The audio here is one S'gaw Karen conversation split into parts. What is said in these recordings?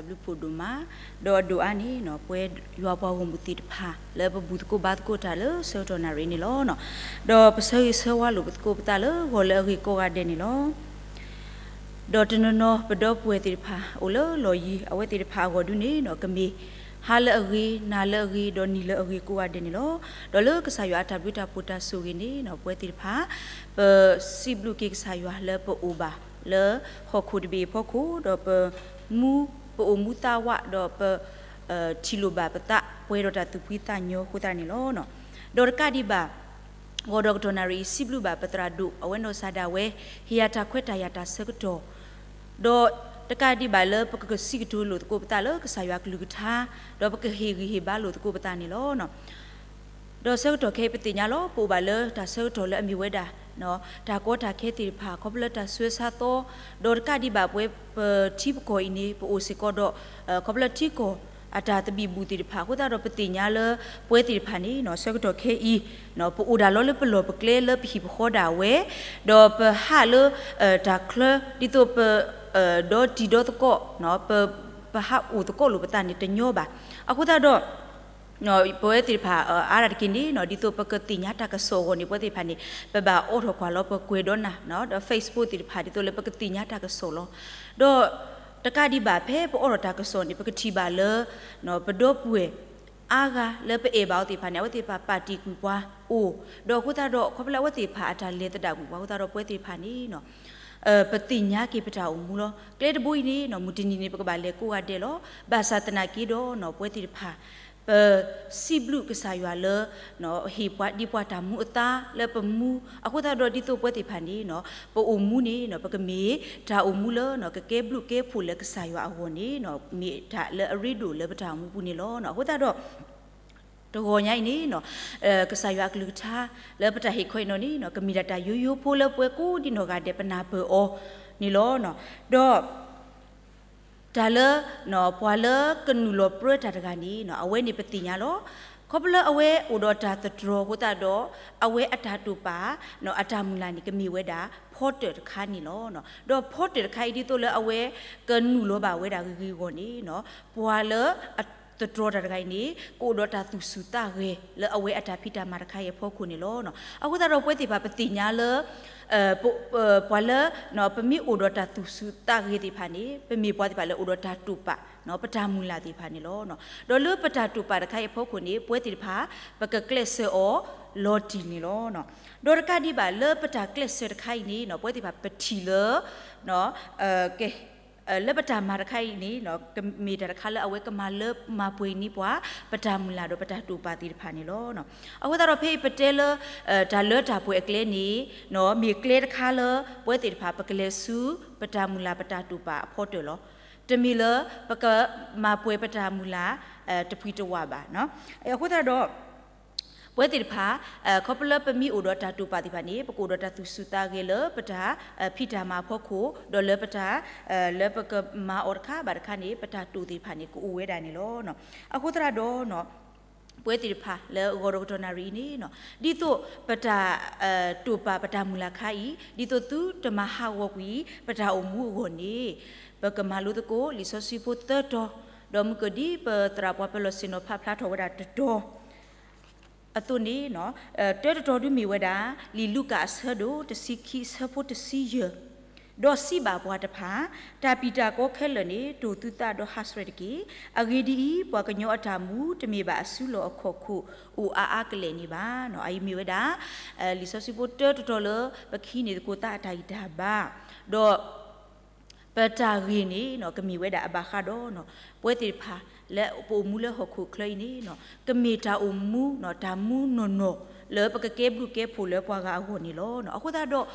တၢ်ဘျုးဖးဒိၣ်ဒိၣ်မး, ဒီးအဒိၣ်အါန့ၣ် ပဝဲယွၤပှၤဂီၢ်မုၢ်သ့ၣ်တဖၣ် လၢပဘူၣ်သကိးဘါသကိးတၢ်လၢဆၢကတီၢ်နၣ်ရံၣ်န့ၣ်လီၤ. ဒီးပဆၢဂ့ၤဆၢဝါလိာ်ပသကိးပသးလၢဂီၤလၢအဂ့ၤကိးဂၤဒဲးန့ၣ်လီၤ. ဒီးတနီၤနီၤပဒီပုၢ်ဝဲၢ်သ့ၣ်တဖၣ်အိၣ်လၢလီၢ်ယံၤ အဝဲသ့ၣ်တဖၣ်အဂီၢ်ဒုန့ၣ် ကမ့ၢ်ဟါလၢအဂ့ၤ, နၤလၢအဂ့ၤ, ဒီးနံၤလၢအဂ့ၤကိးဂၤဒဲးန့ၣ်လီၤ. ဒီးလၢကစၢ်ယွၤအတၢ်ဘျုးတၢ်ဖှိၣ်တၢ်ဆိၣ်ဂ့ၤန့ၣ် ပဝဲသ့ၣ်တဖၣ် ပစံးဘျုးက့ၤကစၢ်ယွၤလၢပအိၣ်ဘၣ်လၢဟီၣ်ခိၣ်တဘ့ၣ်အဖီခိၣ်, ဒီးပမူ, ပအိၣ်မူသးဝး, ဒီးပ ထံၣ်လိာ်ဘၣ်ပသးပှဲၤဒီးတၢ်သူၣ်ဖှံသးညီအဃိသတးန့ၣ်လီၤ. ဒီးတကးဒံးဘၣ် ဂီၤဒီးကတီၢ်နၣ်ရံၣ်အံၤ စံးဘျုးဘၣ်ပသရၣ်ဒိၣ် အဝဲနီၢ်စၢ်ဒၣ်ဝဲ ဟ့ၣ်ယၤတၢ်ခွဲးတၢ်ယာ်တၢ်ဆၢကတီၢ်, ဒီးတကးဒံးဘၣ်လၢပကကစံးကတိၤလိာ်သကိးပသးလၢကစၢ်ယွၤအကလုၢ်ကထါ, ဒီးပကဟ့ၣ်ဂံၢ်ဟ့ၣ်ဘါလိာ်သကိးပသးန့ၣ်လီၤ. ဒီးဆၢကတီၢ်ခဲအံၤပသ့ၣ်ညါလီၤ ပအိၣ်ဘၣ်လၢတၢ်ဆၢကတီၢ်လၢအမ့ၢ်ဝဲဒၣ် တၢ်ကီတၢ်ခဲသ့ၣ်တဖၣ် ခီဖျိလၢတၢ်ဆှၢဆါသီ, ဒီးတကးဒံးဘၣ်ပဝဲပထံပကီၢ်အံၤန့ၣ် ပအိၣ်စ့ၢ်ကီးဒီး ခီဖျိလၢထံကီၢ်အတၢ်သဘံၣ်ဘုၣ်သ့ၣ်တဖၣ်အဃိသတးဒီး ပသ့ၣ်ညါလၢပဝဲသ့ၣ်တဖၣ်န့ၣ် ဆၢကတီၢ်ခဲအံၤ ပအိၣ်ဒၣ်လီၤလၢပလီၢ်ပကျဲလၢပဟံၣ်ပဃီဒၣ်ဝဲ, ဒီးပဟးလၢ တၢ်ချၢ ဒ်သိးပ ဒီတံၤဒီသကိး ပ ပဟးအိၣ်သကိးလိာ်ပသးန့ၣ်တညီဘၣ်. အဃိသတးဒီး ပဝဲသ့ၣ်တဖၣ် အါဒၣ်တက့ၢ်န့ၣ် ဒ်သိးပကသ့ၣ်ညါတၢ်ကစီၣ်အဂီၢ်န့ၣ် ပဝဲသ့ၣ်တဖၣ်န့ၣ် ပဘၣ်အိးထီၣ်ကွၢ်လီၤပကွဲးဒီးနၤ ဒီး Facebook သ့ၣ်တဖၣ် ဒ်သိးလၢပကသ့ၣ်ညါတၢ်ကစီၣ်လီၤ. ဒီးတကးဒံးဘၣ်ဖဲပအိးထီၣ်တၢ်ကစီၣ်န့ၣ် ပကထံၣ်ဘၣ်လၢ ပဒီပုၢ်ဝဲၢ်အါဂၤလၢပအဲၣ်ဘၣ်အီၤသ့ၣ်တဖၣ်န့ၣ် အဝဲသ့ၣ်တဖၣ်ပာ်တ့ၢ်ကွံာ်ပှၤအိၣ်, ဒီးအဃိသတးဒီး ခီဖျိလၢအဝဲသ့ၣ်တဖၣ်အတၢ်လဲၤသဒၣ်ကွံာ်ပှၤအဃိသတးဒီး ပဝဲသ့ၣ်တဖၣ်န့ၣ် ပသ့ၣ်ညါက့ၤပတၢ်အိၣ်မူလီၤ. ကျဲတဘိအံၤန့ၣ် မုၢ်တနံၤန့ၣ် ပကဘၣ်လဲၤကိးဂၤဒဲးလီၤ. ဘၣ်ဆၣ်သနာ်က့ဒီး ပဝဲသ့ၣ်တဖၣ် ပစံးဘျုးကစၢ်ယွၤလၢ ဟ့ၣ်ပှၤဒ်ပှၤတၢ်မူအသါလၢပမူ, အဃိသတးဒီးဒ်သိးပဝဲသ့ၣ်တဖၣ်န့ၣ် ပအိၣ်မူန့ၣ် ပကမ့ၢ်တၢ်အိၣ်မူလၢ ကကဲဘျုးကဲဖှိၣ်လၢကစၢ်ယွၤအဂီၢ်န့ၣ် မ့ၢ်တၢ်လၢအရ့ဒိၣ်လၢပတၢ်အိၣ်မူပူၤန့ၣ်လီၤ. အဃိသတးဒီး တဂီၤညါအံၤန့ၣ် ကစၢ်ယွၤအကလုၢ်ကထါ လၢပတၢ်ဟ့ၣ်ခီအံၤန့ၣ် ကမ့ၢ်ဒၣ်တၢ်ယိယိဖိလၢ ပဝဲကိးဒံနီၢ်ဂၤဒဲး ပနၢ်ပၢၢ်အီၤန့ၣ်လီၤ. ဒီး တၢ်လၢ ပှၤလၢကနုာ်လီၤပြၢတၢ်တဂၤန့ၣ် အဝဲန့ၣ်ပသ့ၣ်ညါလီၤ. ခီဖျိလၢအဝဲအိၣ်ဒီးတၢ်သတြီၤအဃိသတးဒီး အဝဲအတၢ်တိာ်ပာ် အတၢ်မုၢ်လၢ်န့ၣ် ကမ့ၢ်ဝဲဒၣ် ဖီတၢၣ်တခါန့ၣ်လီၤ. ဒီးဖီတၢၣ်တခါအံၤ ဒ်သိးလၢအဝဲကနုာ်လီၤဘၣ်ဝဲဒၣ်ဂ့ၤဂ့ၤအဂီၢ်န့ၣ် ပှၤလၢအသတြီၤတၢ်တဂၤအံၤန့ၣ် ကအိၣ်ဒီးတၢ်သူၣ်ဆူၣ်သးဂဲၤ လၢအဝဲအတၢ်ဖံးတၢ်မၤတခါအံၤအဖီခိၣ်န့ၣ်လီၤ. အဃိသတးဒီးပဝဲသ့ၣ်တဖၣ်ပသ့ၣ်ညါလၢ ပှၤလၢ ပမ့ၢ်အိၣ်ဒီးတၢ်သူၣ်ဆူၣ်သးဂဲၤသ့ၣ်တဖၣ်န့ၣ် ပမ့ၢ်ပှၤသ့ၣ်တဖၣ်လၢအိၣ်ဒီးတၢ်တိာ်ပာ် ပတၢ်မုၢ်လၢ်သ့ၣ်တဖၣ်န့ၣ်လီၤ. ဒီးလၢပတၢ်တိာ်ပာ်တခါအံၤအဖီခိၣ်န့ၣ် ပဝဲသ့ၣ်တဖၣ် ပကကျဲးစၢးအီၤလီၤတံၢ်န့ၣ်လီၤ. ဒီးတကးဒံးဘၣ်လၢပတၢ်ကျဲးစၢးတခါအံၤန့ၣ် ပဝဲသ့ၣ်တဖၣ်ပထံၣ်လၢ ကဲ လၢပတၢ်မၤတခါအံၤန့ၣ် ကမ့ၢ်တၢ်တခါလၢအဝဲကမၤလၢမၤပှဲၤန့ၢ်ပှၤ ပတၢ်မုၢ်လၢ်ဒီးပတၢ်တိာ်ပာ်သ့ၣ်တဖၣ်န့ၣ်လီၤ. အဃိသတးဒီးဖဲအံၤပတဲလၢ တၢ်လၢတၢ်ပှဲၤအကျဲန့ၣ် မ့ၢ်ကျဲတခါလၢ ပဝဲသ့ၣ်တဖၣ်ပကလဲၤဆူ ပတၢ်မုၢ်လၢ်ပတၢ်တိာ်ပာ်အဖီတၢၣ်လီၤ. တမ့ၢ်လၢ ပကမၤပှဲၤပတၢ်မုၢ်လၢ် တပှံၤတဝၢ်ဘၣ်. အဃိသတးဒီး ပဝဲသ့ၣ်တဖၣ် ခီဖျိလၢပမ့ၢ်အိၣ်ဒီးတၢ်တိာ်ပာ်သ့ၣ်တဖၣ်န့ၣ် ပကအိၣ်ဒီးတၢ်သူၣ်ဆူၣ်သးဂဲၤလၢပတၢ်ဖံးတၢ်မၤအဖီခိၣ် ဒီးလၢပတၢ် လၢပကမၤအီၤတခါဘၣ်တခါန့ၣ် ပတၢ်တိာ်သ့ၣ်တဖၣ်န့ၣ် ကအိၣ်ဝဲဒၣ်န့ၣ်လီၤ. အဃိသတးဒီး ပဝဲသ့ၣ်တဖၣ်လၢဂီၤဒီးကတီၢ်နၣ်ရံၣ်အံၤန့ၣ် ဒ်သိးပတၢ် တိာ်ပာ်ပတၢ်မုၢ်လၢ်ခါအံၤ ဒ်သိးသုတမၤဟးဂီၤကွံာ် ပတၢ်အိၣ်မူအဂီၢ်န့ၣ် ပကမၤလိသကိးလံာ်စီဆှံဖိသၢတီၤ, ဒီးမုၢ်ကဒံပသရၣ်ပှၤပၢၤလီၢ်ဆ့ၣ်နီၤဖးဖျါထီၣ်ဝဲဒၣ်တတီၤ အသိးန့ၣ် တၢတတီၤဒုမ့ၢ်ဝဲဒၣ် လံာ်လူၤကၣ်အဆၢဒိၣ်တဆံခံအဆၢဖိတဆံယဲၢ်, ဒီးစံးဘၣ်ပှၤတဖၣ်, တၢ်ပံၢ်တၢ်ကီခဲလၢာ်န့ၣ် တိာ်သုသးဒီးဟးဆှဲးတက့ၢ်. အဂ့ၢ်ဒ်အံၤ, ပှၤကညီအတၢ်မူ တမ့ၢ်ဘၣ်အစုလီၢ်အခီၣ်ခိၣ်အိၣ်အါအါကလဲာ်န့ၣ်ဘၣ်. အအံၤမ့ၢ်ဝဲဒၣ် လံာ်စီဆှံဖိတၢတတီၤလၢ ပကဟံးန့ၢ်သကိးသးအတၢ်ဂံၢ်တၢ်ဘါ, ဒီး ပတၢ်ဂ့ၢ်န့ၣ် ကမ့ၢ်ဝဲဒၣ်အဘၣ်ဃးဒီး ပဝဲသ့ၣ်တဖၣ်လၢပအိၣ်မူလၢဟီၣ်ခိၣ်ချၢအံၤန့ၣ် ကမ့ၢ်တၢ်အိၣ်မူ တၢ်မူနီၢ်နီၢ် လၢပကကဲဘျုးကဲဖှိၣ်လၢပှၤဂၤအဂီၢ်န့ၣ်လီၤ. အဃိသတးဒီး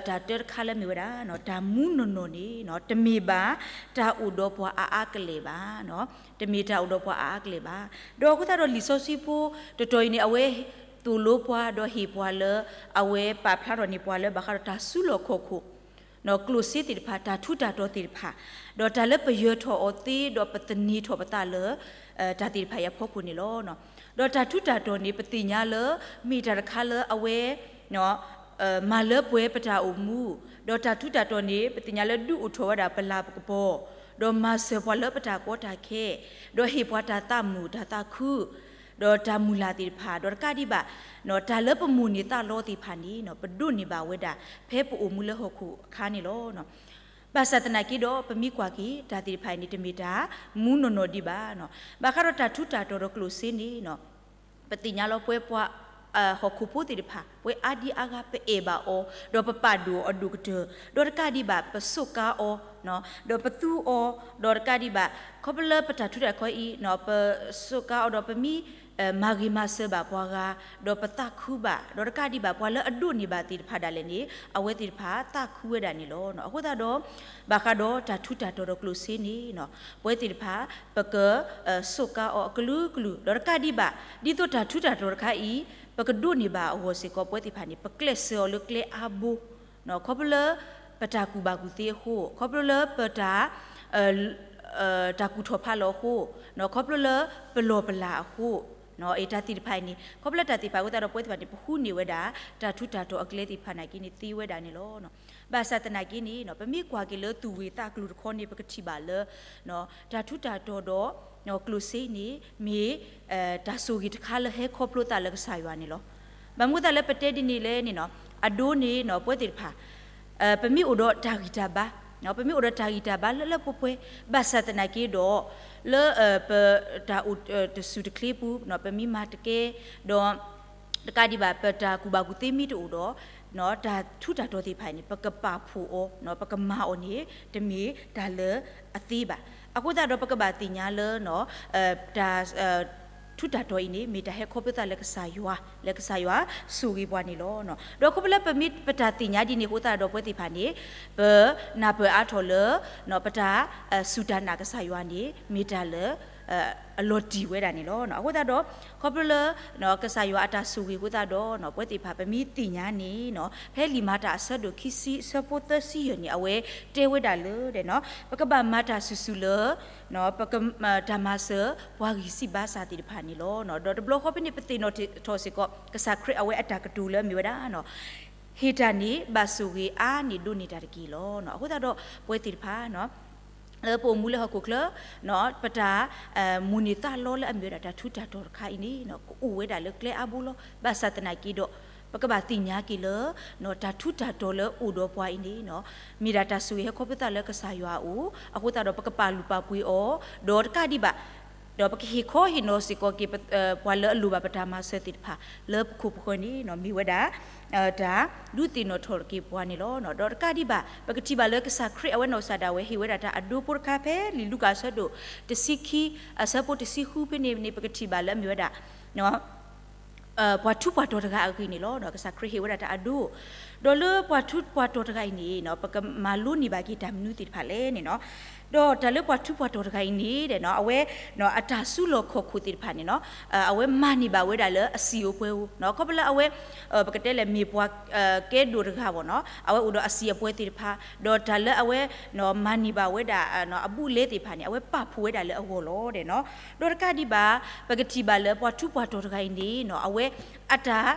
တၢ်တၢတခါလၢမ့ၢ်ဝဲဒၣ် တၢ်မူနီၢ်နီၢ်န့ၣ် တမ့ၢ်ဘၣ်တၢ်အိၣ်ဒီးပှၤအါအါကလဲာ်ဘၣ်, တမ့ၢ်တၢ်အိၣ်ဒီးပှၤအါအါကလဲာ်ဘၣ်. ဒီးအဃိသတးဒီးလံာ်စီဆှံဖိတတီၤအံၤန့ၣ် အဝဲသိၣ်လိပှၤဒီးဟ့ၣ်ပှၤလၢ အဝဲပာ်ဖျါထီၣ်န့ၢ်ပှၤလၢဘၣ်ဃးဒီးတၢ်စုလီၢ်ခီၣ်ခိၣ် ကျိၣ်စ့သ့ၣ်တဖၣ် တၢ်ထူးတၢ်တီၤသ့ၣ်တဖၣ်, ဒီးတၢ်လၢပယၢၤထီၣ်အီၤသ့ဒီးပသန့ၤထီၣ်ပသးလၢ တၢ်သ့ၣ်တဖၣ်အံၤအဖီခိၣ်န့ၣ်လီၤ. ဒီးတၢ်ထူးတၢ်တီၤန့ၣ် ပသ့ၣ်ညါလၢ မ့ၢ်တၢ်တခါလၢအဝဲ မၤလၢပှဲၤပတၢ်အိၣ်မူ, ဒီးတၢ်ထူးတၢ်တီၤန့ၣ် ပသ့ၣ်ညါလၢဒုးအိၣ်ထီၣ်ဝဲဒၣ်ပလၤပကပီၤ, ဒီးမၤစၢၤပှၤလၢပတၢ်ကီတၢ်ခဲ, ဒီးဟ့ၣ်ပှၤတၢ်သးမုာ်တၢ်သးခု, ဒီးတၢ်မုၢ်လၢ်သ့ၣ်တဖၣ်, ဒီးတကးဒံးဘၣ် တၢ်လၢပမိၣ်န့ၢ်သးလီသ့ၣ်တဖၣ်န့ၣ် ပဒိးန့ၢ်ဘၣ်ဝဲဒၣ် ဖဲပအိၣ်မူလၢဟီၣ်ခိၣ်အခါန့ၣ်လီၤ. ဘၣ်ဆၣ်သနာ်က့ဒီး ပမ့ၢ်ကွၢ်က့ၤ တၢ်သ့ၣ်တဖၣ်အံၤန့ၣ် တမ့ၢ်တၢ်မူနီၢ်နီၢ်ဒံးဘၣ်. ဘၣ်ဃးဒီးတၢ်ထူးတၢ်တီၤဒီးကျိၣ်စ့န့ၣ် ပသ့ၣ်ညါလီၤ ပဝဲပှၤ ဟီၣ်ခိၣ်ဖိသ့ၣ်တဖၣ် ပဝဲအါဒံအါဂၤ ပအဲၣ်ဘၣ်အီၤ ဒီးပပာ်ဒိၣ်အီၤအဒိၣ်ကတၢၢ်, ဒီးတကးဒံးဘၣ် ပစူးကါအီၤ ဒီးပသူအီၤ, ဒီးတကးဒံးဘၣ် ခီဖျိလၢပတၢ်ထူးတၢ်တီၤအံၤ ပစူးကါအီၤဒီးပမ့ၢ် မၤဂ့ၤမၤစၢၤဘၣ်ပှၤဂၤ, ဒီးပသးခုဘၣ်, ဒီးတကးဒံးဘၣ် ပှၤလၢအဒိးန့ၢ်ဘၣ်သ့ၣ်တဖၣ်ဒၣ်လဲာ်န့ၣ် အဝဲသ့ၣ်တဖၣ်သးခုဝဲဒၣ်န့ၣ်လီၤ. အဃိသတးဒီး ဘၣ်ဃးဒီးတၢ်ထူးတၢ်တီၤဒီးကျိၣ်စ့န့ၣ် ပဝဲသ့ၣ်တဖၣ် ပက စူးကါအီၤအကလုာ်ကလုာ်, ဒီးတကးဒံးဘၣ် ဒ်သိးတၢ်ထူးတၢ်တီၤတခါအံၤ ပကဒိးန့ၢ်ဘၣ်အဂီၢ်စ့ၢ်ကီး ပဝဲသ့ၣ်တဖၣ်န့ၣ် ပကျဲးစၢးအီၤလၢကျဲအါဘိ ခီဖျိလၢ ပတၢ်ကူၣ်ဘၣ်ကူၣ်သ့အဃိ, ခီဖျိလၢပတၢ် တၢ်ကူၣ်ထီၣ်ဖးလီၤအဃိ, ခီဖျိလၢပလီၢ်ပလၤအဃိ, တၢ်သ့ၣ်တဖၣ်အံၤန့ၣ် ခီဖျိလၢတၢ်သ့ၣ်တဖၣ်အဃိသတးဒီး ပဝဲသ့ၣ်တဖၣ်န့ၣ် ပဃုန့ၢ်ဝဲဒၣ် တၢ်ထူးတၢ်တီၤအကျဲသ့ၣ်တဖၣ်နာ်က့န့ၣ် သ့ဝဲဒၣ်န့ၣ်လီၤ. ဘၣ်ဆၣ်သနာ်က့န့ၣ် ပမ့ၢ်ကွၢ်က့ၤလၢသူၣ်ဂ့ၢ်သးကျိၤတခီန့ၣ် ပကထံၣ်ဘၣ်လၢ တၢ်ထူးတၢ်တီၤဒီး ကျိၣ်စ့န့ၣ် မ့ၢ် တၢ်ဆိၣ်ဂ့ၤတခါလၢဟဲခီဖျိသးလၢကစၢ်ယွၤန့ၣ်လီၤ. ဘၣ်မနုၤအဃိသတးလၢပတဲဒ်န့ၣ်လဲၣ်န့ၣ် အဒိန့ၣ် ပဝဲသ့ၣ်တဖၣ် ပမ့ၢ်အိၣ်ဒီးတၢ်ဂံၢ်တၢ်ဘါ, ပမ့ၢ်အိၣ်ဒီးတၢ်ဂံၢ်တၢ်ဘါလၢလၢပှဲၤပှဲၤ, ဘၣ်ဆၣ်သနာ်က့ဒီး လၢ ပတၢ်အိၣ်တဆူၣ်တချ့ပူၤ ပမ့ၢ်မၤတကဲ ဒီး တကးဒံးဘၣ် ပတၢ်ကူၣ်ဘၣ်ကူၣ်သ့မ့ၢ်တအိၣ်ဒီး တၢ်ထူးတၢ်တီၤသ့ၣ်တဖၣ်အံၤန့ၣ် ပကပာ်ဖှိၣ်အီၤ ပကမၤအီၤန့ၣ် တမ့ၢ်တၢ်လၢအသ့ဘၣ်. အဃိသတးဒီး ပကဘၣ်သ့ၣ်ညါလၢ တၢ် ထူးတၢ်တီၤအံၤန့ၣ် မ့ၢ်တၢ်ဟဲခီဖျိသးလၢကစၢ်ယွၤ, လၢကစၢ်ယွၤဆိၣ်ဂ့ၤပှၤန့ၣ်လီၤ. ဒီးခီဖျိလၢပမ့ၢ်ပတၢ်သ့ၣ်ညါဒ်န့ၣ်အဃိသတးဒီး ပဝဲသ့ၣ်တဖၣ်န့ၣ် ပနၢ်ပၢၢ်အါထီၣ်လၢ ပတၢ်စူၢ်တၢ်နာ်ကစၢ်ယွၤန့ၣ် မ့ၢ်တၢ်လၢ အလီၤတံၢ်ဝဲဒၣ်န့ၣ်လီၤ. အဃိသတးဒီး ခီဖျိလၢ ကစၢ်ယွၤအတၢ်ဆိၣ်ဂ့ၤအဃိသတးဒီး ပဝဲသ့ၣ်တဖၣ် ပမ့ၢ်သ့ၣ်ညါန့ၣ် ဖဲလံာ်မၤတၢ်အဆၢဒိၣ်ခံဆံ အဆၢဖိသၢဆံယဲၢ်န့ၣ် အဝဲတဲဝဲဒၣ်လၢ ပကဘၣ်မၤတၢ်ဆူၣ်ဆူၣ်လၢ ပက တၢ်မၤစၢၤ ပှၤဂံၢ်စၢ်ဘါစၢ်သ့ၣ်တဖၣ်န့ၣ်လီၤ. ဒီးတဘျီဃီဖဲန့ၣ် ပသ့ၣ်နီၣ်ထီၣ်စ့ၢ်ကီး ကစၢ်ခရံာ်အဝဲအတၢ်ကတိၤလၢအမ့ၢ်ဝဲဒၣ် ဟ့ၣ်တၢ်န့ၣ် ဘၣ်ဆိၣ်ဂ့ၤအါန့ၢ်ဒိးန့ၢ်တၢ်တက့ၢ်လီၤ. အဃိသတးဒီး ပဝဲသ့ၣ်တဖၣ် လၢပအိၣ်မူလၢဟီၣ်ခိၣ်ချၢ ပတၢ် မိၣ်န့ၢ်သးလီလၢအမ့ၢ်ဝဲဒၣ်တၢ်ထူးတၢ်တီၤတခါအံၤန့ၣ် ကအိၣ်ဝဲဒၣ်လၢကျဲအါဘိလီၤ. ဘၣ်ဆၣ်သနာ်က့ဒီး ပကဘၣ်သ့ၣ်ညါက့ၤလၢ တၢ်ထူးတၢ်တီၤလၢအိၣ်ဒီးပှၤအံၤန့ၣ် မ့ၢ်ဒၣ်တၢ်ဆိၣ်ဂ့ၤဟဲခီဖျိသးလၢကစၢ်ယွၤအအိၣ်, အဃိသတးဒီး ပကပာ်လုၢ်ပာ်ပှ့ၤအီၤ, ဒီးတကးဒံးဘၣ် ဒီးပကဟ့ၣ်ခီဟ့ၣ်နီၤစ့ၢ်ကီးက့ၤ ပှၤလၢအလိၣ်ဘၣ်ပတၢ်မၤစၢၤသ့ၣ်တဖၣ် လၢပခိၣ်ပဃၢၤန့ၣ် မ့ၢ်ဝဲဒၣ် တၢ်ဒုးသ့ၣ်နီၣ်ထီၣ်က့ၤပှၤန့ၣ်လီၤ. ဒီးတကးဒံးဘၣ် ပကထံၣ်ဘၣ်လၢကစၢ်ခရံာ်အဝဲနီၢ်ကစၢ်ဒၣ်ဝဲ ဟ့ၣ်ဝဲဒၣ်တၢ်အဒိဖိတခါဖဲလံာ်လူၤကၣ်အဆၢဒိၣ်တဆံခံ အဆၢဖိတဆံဃုဖဲန့ၣ်န့ၣ် ပကထံၣ်ဘၣ်လၢအမ့ၢ်ဝဲဒၣ် ပှၤထူးပှၤတီၤတဂၤအဂ့ၢ်န့ၣ်လီၤ. ကစၢ်ခရံာ်ဟ့ၣ်ဝဲဒၣ်တၢ်အဒိ, ဒီးလၢပှၤထူးပှၤတီၤတဂၤအံၤန့ၣ် ပကမၤလိန့ၢ်ဘၣ်က့ၤတၢ်မနုၤသ့ၣ်တဖၣ်လဲၣ်န့ၣ် ဒီးတၢ်လၢပှၤထူးပှၤတီၤတဂၤအံၤန့ၣ် အဝဲ အတၢ်စုလီၢ်ခီၣ်ခိၣ်သ့ၣ်တဖၣ်န့ၣ် အဝဲမၤန့ၢ်ဘၣ်ဝဲဒၣ်လၢအစံာ်အပှဲၤဧိၤ, ခီဖျိလၢအဝဲ ပကတဲလဲၣ် မ့ၢ်ပှၤကဲဒိၣ်တဂၤဘၣ်နီၤ, အဝဲအိၣ်ဒီးအစံာ်အပှဲၤသ့ၣ်တဖၣ်, ဒီးတၢ်လၢအဝဲ မၤန့ၢ်ဘၣ်ဝဲဒၣ် အဘူးအလဲသ့ၣ်တဖၣ်န့ၣ် အဝဲပာ်ဖှိၣ်ဝဲဒၣ်လၢအဂီၢ်လီၤ. ဒီးတကးဒံးဘၣ် ပကထံၣ်ဘၣ်လၢပှၤထူးပှၤတီၤတဂၤအံၤန့ၣ် အဝဲအတၢ်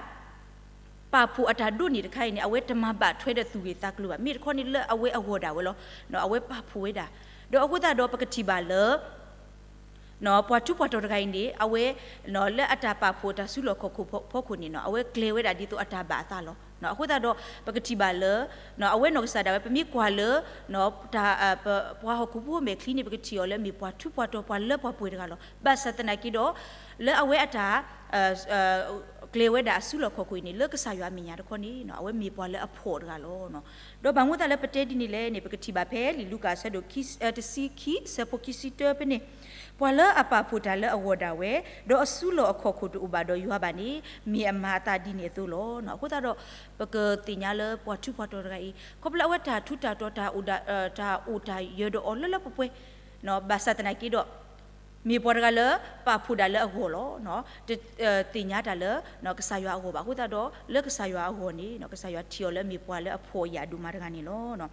ပာ်ဖှိၣ်အတၢ်ဒိးန့ၢ်တခါအံၤန့ၣ် အဝဲတမၤဘၣ်ထွဲဒီးသူၣ်ဂ့ၢ်သးကျိၤဘၣ်, မ့ၢ်တခီန့ၣ်လၢအဝဲအဂီၢ်ဒၣ်ဝဲလီၤ. အဝဲပာ်ဖှိၣ်ဝဲဒၣ်, ဒီးအဃိသတးဒီးပကထံၣ်ဘၣ်လၢ ပှၤထူးပှၤတီၤတဂၤအံၤန့ၣ် အဝဲ လၢအတၢ်ပာ်ဖှိၣ်အတၢ်စုလီၢ်ခီၣ်ခိၣ်ဖီခိၣ်န့ၣ် အဝဲကျဲၤဝဲဒၣ်ဒ်သိးအတၢ်ဘၣ်အသးလီၤ. အဃိသတးဒီး ပကထံၣ်ဘၣ်လၢ အဝဲနီၢ်ကစၢ်ဒၣ်ဝဲ ပမ့ၢ်ကွၢ်လၢ ပှၤဟီၣ်ခိၣ်ဖိမဲာ်ချံန့ၣ် ပကထံၣ်အီၤလၢအမ့ၢ်ပှၤထူးပှၤတီၤ ပှၤလၢပှၤပှဲၤတဂၤလီၤ. ဘၣ်ဆၣ်သနာ်က့ဒီး လၢအဝဲအတၢ် ကျဲၤဝဲဒၣ်အစုလီၢ်ခီၣ်ခိၣ်အံၤန့ၣ် လၢကစၢ်ယွၤအမဲာ်ညါတခီန့ၣ် အဝဲမ့ၢ်ပှၤလၢအဖှီၣ်တဂၤလီၤ. ဒီးဘၣ်မနုၤအဃိသတးလၢပတဲဒ်န့ၣ်လဲၣ်န့ၣ် ပကထံၣ်ဘၣ်ဖဲလံာ်လူၤကၣ်အဆၢဒိၣ် တဆံခံ အဆၢဖိခံဆံတၢဖဲန့ၣ်, ပှၤလၢအပာ်ဖှိၣ်တၢ်လၢအဂီၢ်ဒၣ်ဝဲ, ဒီးအစုလီၢ်အခီၣ်ခိၣ်တအိၣ်ဘၣ်ဒီးယွၤဘၣ်န့ၣ် မ့ၢ်အမၤအသးဒ်န့ၣ်အသိးလီၤ. အဃိသတးဒီး ပကသ့ၣ်ညါလၢပှၤထူးပှၤတီၤတဂၤအံၤ ခီဖျိလၢအဝဲတၢ်ထူးတၢ်တီၤ တၢ်အိၣ်တၢ် တၢ်အိၣ်တၢ်ယၢၤဒီးအီၤလၢလၢပှဲၤပှဲၤ ဘၣ်ဆၣ်သနာ်က့ဒီး မ့ၢ်ပှၤတဂၤလၢပာ်ဖှိၣ်ဒၣ်လၢအဂီၢ်လီၤ. တသ့ၣ်ညါတၢ်လၢ ကစၢ်ယွၤအဂီၢ်ဘၣ်. အဃိသတးဒီး လၢကစၢ်ယွၤအဂီၢ်န့ၣ် ကစၢ်ယွၤထံၣ်အီၤလၢအမ့ၢ်ပှၤလၢအဖှီၣ်ယာ်ဒိၣ်မးတဂၤန့ၣ်လီၤ.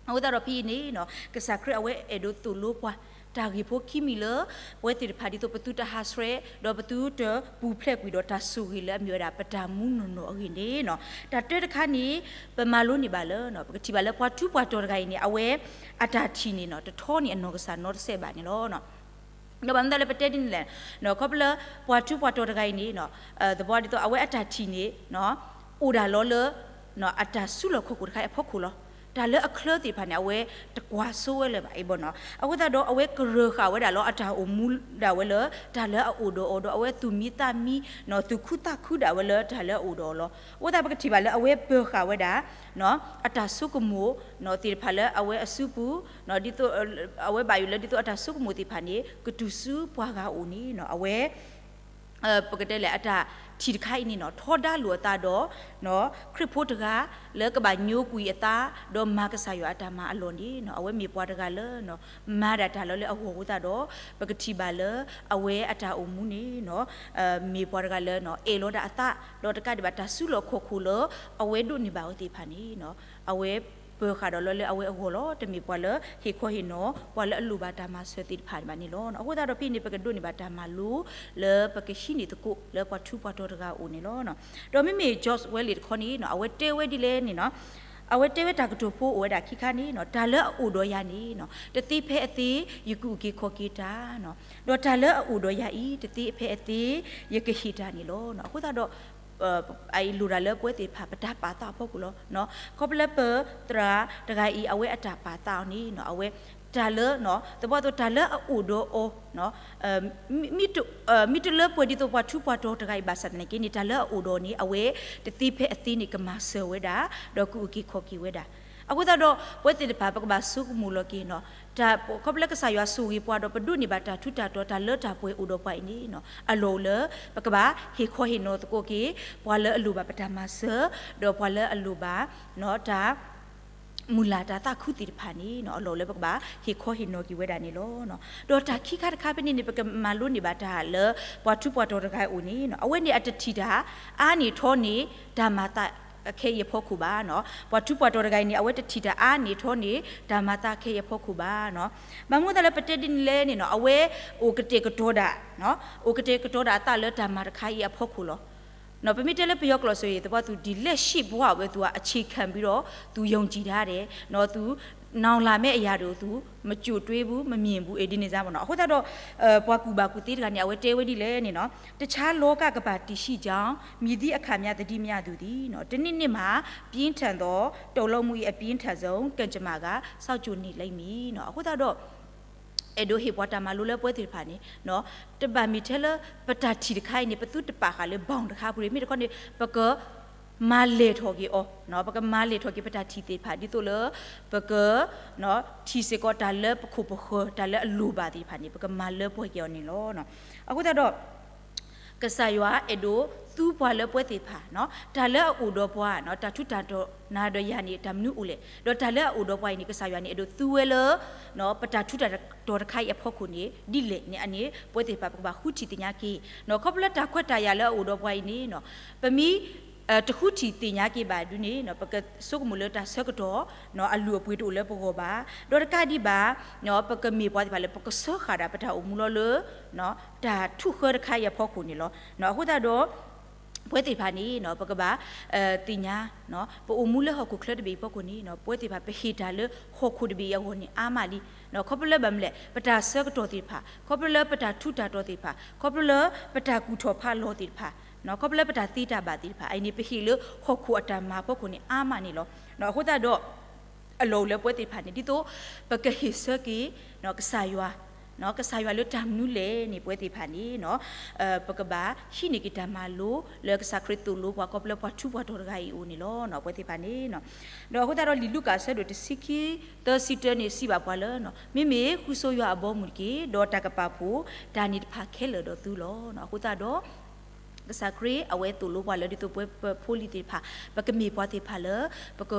အဃိသတးဒီးဖဲအံၤန့ၣ် ကစၢ်ခရံာ်အဝဲအဲၣ်ဒိးသိၣ်လိပှၤ တၢ်ဂ့ၢ်ဖိခံမံၤလၢ ပဝဲသ့ၣ်တဖၣ်ဒ်သိးပသုတဟးဆှဲး ဒီးပသုတပူၤဖျဲးကွံာ်ဒီးတၢ်ဆိၣ်ဂ့ၤလၢအမ့ၢ်ဝဲဒၣ် ပတၢ်မူနီၢ်နီၢ်အဂ့ၢ်န့ၣ်လီၤ. တၢ်တၢတခါန့ၣ် ပမၤလိန့ၢ်ဘၣ်လၢ ပကထံၣ်ဘၣ်လၢပှၤထူးပှၤတီၤတဂၤအံၤန့ၣ် အဝဲအတၢ်ထံၣ်န့ၣ် တထီန့ၢ်အနီၢ်ကစၢ်နီတစဲးဘၣ်န့ၣ်လီၤ. ဒီးဘၣ်မနုၤလၢပတဲဒ်န့ၣ်လဲၣ်, ခီဖျိလၢပှၤထူးပှၤတီၤတဂၤအံၤန့ၣ် သဘီဒ်သိးအဝဲအတၢ်ထံၣ်န့ၣ် အိၣ်ဒၣ်လီၤလၢ အတၢ်စုလီၢ်ခီၣ်ခိၣ်တခါအံၤအဖီခိၣ်လီၤ. တၢ်လၢအချၢသ့ၣ်တဖၣ်န့ၣ် အဝဲတကွၢ်စိဝဲလၢၤဘၣ်အံၤဘၣ်နီၤ. အဃိသတးဒီးအဝဲကရၢၢ်ဃာ်ဝဲဒၣ်လီၤ အတၢ်အိၣ်မူဒၣ်ဝဲလၢ တၢ်လၢအအိၣ်ဒီးအီၤဒီး အဝဲသူၣ်မံသးမံ သူၣ်ခုသးခုဒၣ်ဝဲလၢတၢ်လၢအအိၣ်ဒီးအီၤလီၤ. အဃိသတးပကထံၣ်ဘၣ်လၢအဝဲပၢၤဃာ်ဝဲဒၣ် အတၢ်ဆိကမိၣ်သ့ၣ်တဖၣ်လၢအဝဲအစုပူၤ ဒ်သိး အဝဲဘၣ်ယိၣ်လၢဒ်သိးအတၢ်ဆိကမိၣ်သ့ၣ်တဖၣ်န့ၣ် ကတုၤဆူပှၤဂၤအအိၣ်န့ၣ် အဝဲ ပကတဲလဲၣ် အတၢ်ထံၣ်တခါအံၤန့ၣ်နီၤ ထီဒါလိာ်အသးဒီး ခရံာ်ဖိတဂၤ လၢကဘၣ်ညိကွံာ်အသး ဒီးမၤကစၢ်ယွၤအတၢ်မၤအလီၢ်န့ၣ်နီၤ အဝဲမ့ၢ်ပှၤတဂၤလၢ မၤဒၣ်တၢ်လီၤလၢအဂီၢ်အဃိသတးဒီး ပကထံၣ်ဘၣ်လၢ အဝဲအတၢ်အိၣ်မူန့ၣ်နီၤ မ့ၢ်ပှၤတဂၤလၢ အဲၣ်လီၤဒၣ်အသး ဒီးတကးဒံးဘၣ်တၢ်စုလီၢ်ခီၣ်ခိၣ်လၢ အဝဲဒိးန့ၢ်ဘၣ်အီၤသ့ၣ်တဖၣ်န့ၣ်နီၤ အဝဲပၢၤဃာ်ဒီးလီၤလၢအဝဲအဂီၢ်လီၤ. တမ့ၢ်ပှၤလၢဟ့ၣ်ခီဟ့ၣ်နီၤ ပှၤလၢအလိၣ်ဘၣ်တၢ်မၤစၢၤသ့ၣ်တဖၣ်ဘၣ်န့ၣ်လီၤ. အဃိသတးဒီးဖဲန့ၣ် ပကဒိးန့ၢ်ဘၣ်တၢ်မၤလိ လၢပကဟံးန့ၢ်သကိးလၢပှၤထူးပှၤတီၤတဂၤအအိၣ်န့ၣ်လီၤ. ဒီးမ့မ့ၢ် George Wiley တခီန့ၣ်နီၤ အဝဲတဲဝဲဒ်လဲၣ်န့ၣ်နီၤ အဝဲတဲဝဲတၢ်ကတိၤဖိအိၣ်ဝဲဒၣ်ခံခါန့ၣ်နီၤ တၢ်လၢအအိၣ်ဒီးယၤန့ၣ်နီၤ တသ့ဖဲအသ့ ယကအုၣ်က့ၤခီၣ်က့ၤတၢ်နီၤ ဒီးတၢ်လၢအအိၣ်ဒီးယၤအံၤ တသ့ဖဲအသ့ ယကဟ့ၣ်တၢ်န့ၣ်လီၤ. အဃိသတးဒီး အအံၤလိၣ်ဒၣ်လၢပဝဲသ့ၣ်တဖၣ် ပတၢ်ပာ်သးအဖီခိၣ်လီၤ. ခီဖျိလၢပသရၣ်တဂၤအံၤ အဝဲအတၢ်ပာ်သးအီၤန့ၣ်နီၤ အဝဲတၢ်လၢ သဘီသိးတၢ်လၢအအိၣ်ဒီးအီၤ မ့ၢ်တ မ့ၢ်တလၢပှဲၤဒ်သိးပှၤထူးပှၤတီၤတဂၤအံၤဘၣ်ဆၣ်သနာ်က့န့ၣ် တၢ်လၢအအိၣ်ဒီးအီၤန့ၣ် အဝဲတသ့ဖဲအသ့န့ၣ် ကမၤစၢၤဝဲဒၣ် ဒီးကအုၣ်က့ၤခီၣ်က့ၤဝဲဒၣ်. အဃိသတးဒီး ပဝဲသ့ၣ်တဖၣ် ပကဘၣ်ဆိကမိၣ်လီၤက့ၤနီၤ တၢ်ခီဖျိလၢကစၢ်ယွၤဆိၣ်ဂ့ၤပှၤဒီး ပဒိးန့ၢ်ဘၣ်တၢ်ထူးတၢ်တီၤ တၢ်လၢတၢ်ပှဲၤအိၣ်ဒီးပှၤအံၤန့ၣ်နီၤ အလီၢ်အိၣ်လၢ ပကဘၣ်ဟ့ၣ်ခီဟ့ၣ်နီၤသကိးက့ၤ ပှၤလၢအလိၣ်ဘၣ်ပတၢ်မၤစၢၤ ဒီးပှၤလၢအလိၣ်ဘၣ် တၢ် မုၢ်လၢ်တၢ်သးခုသ့ၣ်တဖၣ်န့ၣ်နီၤ အလီၢ်အိၣ်လၢပကဘၣ်ဟ့ၣ်ခီဟ့ၣ်နီၤက့ၤဝဲဒၣ်န့ၣ်လီၤ. ဒီးတၢ်ခံခါတခါဖဲန့ၣ်န့ၣ် ပကမၤလိန့ၢ်ဘၣ်တၢ်လၢ ပှၤထူးပှၤတီၤတဂၤအအိၣ်န့ၣ်နီၤ အဝဲန့ၣ်အတထံၣ်တၢ်အါန့ၢ်ထီန့ၢ် တၢ်မၤသးခဲအံၤအဖီခိၣ်ဘၣ်နီၤ. ပှၤထူးပှၤတီၤတဂၤအံၤန့ၣ် အဝဲတထံၣ်တၢ်အါန့ၢ်ထီန့ၢ် တၢ်မၤသးခဲအံၤအဖီခိၣ်ဘၣ်နီၤ. ဘၣ်မနုၤအဃိသတးလၢပတဲဒ်န့ၣ်လဲၣ်န့ၣ်နီၤ အဝဲအိၣ်ကတဲာ်ကတီၤဒၣ် အိၣ်ကတဲာ်ကတီၤဒၣ်အသးလၢတၢ်မၤတခါအံၤအဖီခိၣ်လီၤ. ပမ့ၢ်တဲလၢပယီၤကျိာ်စ့ၢ် သဘီသူ ဒီလက်ရှိဘဝ အဝဲသူအဆံးခံပြီးတော့ သူယုံကြည်ထားတယ်, သူ နောင်လာမယ့်အရာတွေကို သူ မကြုံတွေ့ဘူး မမြင်ဘူး ဒ်န့ၣ်စ့ၢ်မ့ၢ်နီၤ. အဃိသတးဒီး ပှၤကူၣ်ဘၣ်ကူၣ်သ့တဂၤန့ၣ် အဝဲတဲဝဲဒ်လဲၣ်န့ၣ်နီၤ တခြားလောကကမ္ဘာတည်ရှိကြောင်း မည်သည့်အခါမျှသတိမရသူသည် တနေ့နေ့မှာ ပြင်းထန်သော တုန်လှုပ်မှု၏ အပြင်းထန်ဆုံး ကံကြမ္မာက စောင့်ကြည့်နေလိမ့်မည် အဃိသတးဒီး အဲၣ်ဒိးဟ့ၣ်ပှၤတၢ်မၤလိလၢပဝဲသ့ၣ်တဖၣ်န့ၣ် တဘၣ်မ့ၢ်ထဲလၢ ပတၢ်ထံၣ်တခါအံၤန့ၣ် ပသုတပာ်ဃာ်လၢ bound တခါပူၤ မ့ၢ်တခီန့ၣ် ပက မၤလဲၢ်ထီၣ်က့ၤအီၤ, ပကမၤလဲၢ်ထီၣ်က့ၤပတၢ်ထံၣ်သ့ၣ်တဖၣ် ဒ်သိးလၢ ပက ထံၣ်စ့ၢ်ကီးတၢ်လၢပခိၣ်ပဃၢၤ တၢ်လၢအလိၣ်ဘၣ်သ့ၣ်တဖၣ်န့ၣ် ပကမၤလၢပှဲၤက့ၤအီၤန့ၣ်လီၤ. အဃိသတးဒီး ကစၢ်ယွၤအဲၣ်ဒိးသူပှၤလၢပဝဲသ့ၣ်တဖၣ် တၢ်လၢအအိၣ်ဒီးပှၤ တၢ်ထူးတၢ်တီၤနၤဒီးယၤန့ၣ် တၢ်မနုၤအိၣ်လဲၣ်, ဒီးတၢ်လၢအအိၣ်ဒီးပှၤအံၤန့ၣ် ကစၢ်ယွၤန့ၣ် အဲၣ်ဒိးသူဝဲလၢ ပတၢ်ထူးတၢ်တီၤတခါအံၤအဖီခိၣ်န့ၣ် ဒ်လဲၣ်န့ၣ် အန့ၣ် ပဝဲသ့ၣ်တဖၣ် ပကဘၣ်ဃုထံၣ်သ့ၣ်ညါက့ၤ ခီဖျိလၢတၢ်ခွဲးတၢ်ယာ်လၢအအိၣ်ဒီးပှၤအံၤန့ၣ် ပမ့ၢ် တဃုထံၣ်သ့ၣ်ညါက့ၤဘၣ်ဒုန့ၣ် ပကဆိကမိၣ်လၢတၢ်ဆၢကတီၢ် အလုၢ်အပှ့ၤတအိၣ်လၢပဂီၢ်ဘၣ်, ဒီးတကးဒံးဘၣ် ပကမ့ၢ်ပှၤသ့ၣ်တဖၣ်လၢ ပကစၢဃာ်ဒၣ်ပတၢ်အိၣ်မူလီၤလၢ တၢ်ထူးဃၢတခါအံၤအဖီခိၣ်န့ၣ်လီၤ. အဃိသတးဒီး ပဝဲသ့ၣ်တဖၣ်န့ၣ် ပကဘၣ် သ့ၣ်ညါ ပအိၣ်မူလၢဟီၣ်ခိၣ်ချၢတဘ့ၣ်အံၤအဖီခိၣ်န့ၣ် ပဝဲသ့ၣ်တဖၣ် ပဟ့ၣ်တၢ်လၢဟီၣ်ခိၣ်တဘ့ၣ်အံၤအဂီၢ်န့ၣ် အါမးလံ. ခီဖျိလၢဘၣ်မနုၤလဲၣ် ပတၢ်ဆၢကတီၢ်သ့ၣ်တဖၣ်, ခီဖျိလၢပတၢ်ထူးတၢ်တီၤသ့ၣ်တဖၣ်, ခီဖျိလၢပတၢ်ကူၣ်ထီၣ်ဖးလီၤသ့ၣ်တဖၣ်, ခီဖျိလၢပတၢ်သ့တၢ်ဘၣ်သ့ၣ်တဖၣ် အံၤန့ၣ် ပဟ့ၣ်လၢဟီၣ်ခိၣ်အတၢ်မၤအဖီခိၣ်န့ၣ် အါမးန့ၣ်လီၤ. အဃိသတးဒီး အလီၢ်အိၣ်လၢပဝဲသ့ၣ်တဖၣ်န့ၣ် ဒ်သိး ပကဟ့ၣ်ဆၢက့ၤ ကစၢ်ယွၤ ကစၢ်ယွၤလၢတၢ်မနုၤလဲၣ်န့ၣ် ပဝဲသ့ၣ်တဖၣ်န့ၣ် ပကဘၣ်ဟံးန့ၢ်က့ၤတၢ်မၤလိ လၢကစၢ်ခရံာ်သိၣ်လိပှၤ ခီဖျိလၢပှၤထူးပှၤတီၤတဂၤအံၤအအိၣ်န့ၣ်လီၤ ပဝဲသ့ၣ်တဖၣ်န့ၣ်. ဒီးအဃိသတးဒီး လံာ်လူၤကၣ်အဆၢဒိၣ်တဆံခံ သၢဆံတၢန့ၣ် စံးဘၣ်ပှၤလၢ မ့မ့ၢ်ဃုဆိယွၤအဘီအမုၢ်တက့ၢ်, ဒီးတၢ်ကပာ်ဖှိၣ်တၢ်န့ၣ်တဖၣ်ခဲလၢာ်ဒီးသုလီၤ. အဃိသတးဒီး ကစၢ်ခရံာ်အဝဲသိၣ်လိပှၤလၢ ဒ်သိးပဝဲပဖိလံၤသ့ၣ်တဖၣ် ပကမ့ၢ်ပှၤသ့ၣ်တဖၣ်လၢ ပက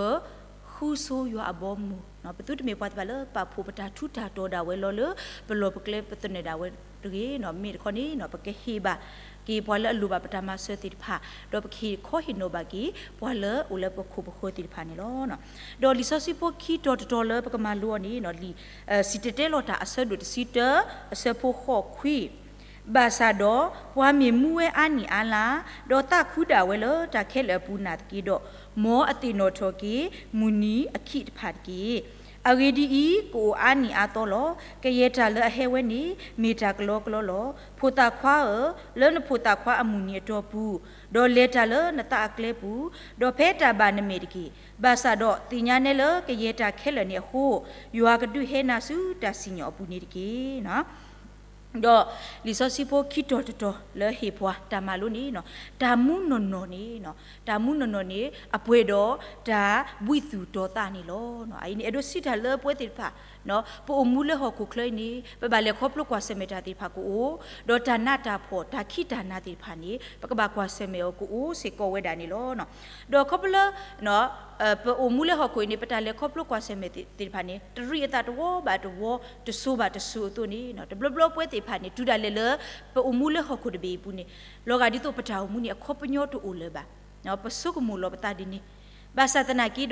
ဃုဆိယွၤအဘီအမုၢ် ပသုတမ့ၢ်ပှၤသ့ၣ်တဖၣ်လၢပာ်ဖှိၣ်ပတၢ်ထူးတၢ်တီၤဒၣ်ဝဲလီၤလၢ ပလီၢ်ပကျဲပသနၢၣ်ဒၣ်ဝဲတဂ့ၤ. မ့ၢ်တခီန့ၣ် ပကဟ့ၣ်ဘၣ်က့ၤပှၤလၢအလိၣ်ဘၣ်ပတၢ်မၤစၢၤသ့ၣ်တဖၣ်, ဒီးပကဟ့ၣ်ခီဟ့ၣ်နီၤဘၣ်က့ၤ ပှၤလၢအိၣ်လၢပခိၣ်ပဃၢၤသ့ၣ်တဖၣ်န့ၣ်လီၤ. ဒီးလံာ်စီဆှံဖိခံတီၤတတီၤလၢပကမၤလိအီၤန့ၣ် လံာ် စံၣ်တဲၤတဲလီၤတၢ်အဆၢဒိၣ်တဆံတၢ အဆၢဖိဃိးခွံ ဘၣ်ဆၣ်ဒီး ပှၤမ့ၢ်မူဝဲအါနံၣ်အါလါ, ဒီးသးခုဒၣ်ဝဲလၢတၢ်ခဲလၢာ်အပူၤနာ်သက့ဒီး, မ်အသ့ၣ်နီၣ်ထီၣ်က့ၤ မုၢ်နံၤအခံးတဖၣ်တက့ၢ်. အဂ့ၢ်ဒ်အံၤ, ကအိၣ်အါနံၣ်အါသီလီၤ. ကယဲၢ်တၢ်လၢအဟဲဝဲန့ၣ် မ့ၢ်တၢ်ကလီကလီလီၤ. ဖိသၣ်ခွါဧၢ, လၢနဖိသၣ်ခွါအမုၢ်နံၤအတီၢ်ပူၤ, ဒီးလဲၤတၢ်လၢနသးအကျဲပူၤ, ဒီးဖဲတၢ်ဘၣ်နမဲာ်တက့ၢ်. ဘၣ်ဆၣ်ဒီးသ့ၣ်ညါနဲလၢကယဲၢ်တၢ်ခဲလၢာ်န့ၣ်အဃိ, ယွၤကဒုးဟဲနၤဆူတၢ်စံၣ်ညီၣ်အပူၤန့ၣ်တက့ၢ်. ဒီးလံာ်စီဆှံဖိခံတီၤတတီၤလၢဟ့ၣ်ပှၤတၢ်မၤလိန့ၣ်, တၢ်မူနီၢ်နီၢ်န့ၣ်, တၢ်မူနီၢ်နီၢ်န့ၣ် အပှဲၤဒီးတၢ်ဘှံးသူၣ်တီၤသးန့ၣ်လီၤ. အအံၤန့ၣ် အဲၣ်ဒိးစံးတၢ်လၢပဝဲသ့ၣ်တဖၣ် ပအိၣ်မူလၢဟီၣ်ခိၣ်ချၢအံၤန့ၣ် ပဘၣ်လဲၤခီဖျိကွၢ်ဆၢၣ်မဲာ်တၢ်သ့ၣ်တဖၣ်ကအိၣ်, ဒီးတၢ်နးတၢ်ဖှီၣ် တၢ်ခံးတၢ်နၤသ့ၣ်တဖၣ်န့ၣ် ပကဘၣ်ကွၢ်ဆၢၣ်မဲာ်အီၤကအိၣ်စ့ၢ်ကီးဝဲဒၣ်န့ၣ်လီၤ. ဒီးခီဖျိလၢ ပအိၣ်မူလၢဟီၣ်ခိၣ်အံၤန့ၣ် ပတၢ်လဲၤခီဖျိကွၢ်ဆၢၣ်မဲာ်သ့ၣ်တဖၣ်န့ၣ် တရံးအသးတဝီဘၣ်တဝီ, တစိၤဘၣ်တစိၤအသိးန့ၣ် တဘျီဘျီပဝဲသ့ၣ်တဖၣ်န့ၣ် တုၤဒၣ်လဲာ်လၢ ပအိၣ်မူလၢဟီၣ်ခိၣ်တဘ့ၣ်အံၤပူၤန့ၣ် လီၤဂာ်ဒ်သိးပတၢ်အိၣ်မူန့ၣ် အခီပညီတအိၣ်လၢၤဘၣ်. ပဆိကမိၣ်လီၤပသးဒ်န့ၣ်, ဘၣ်ဆၣ်သနာ်က့ဒီး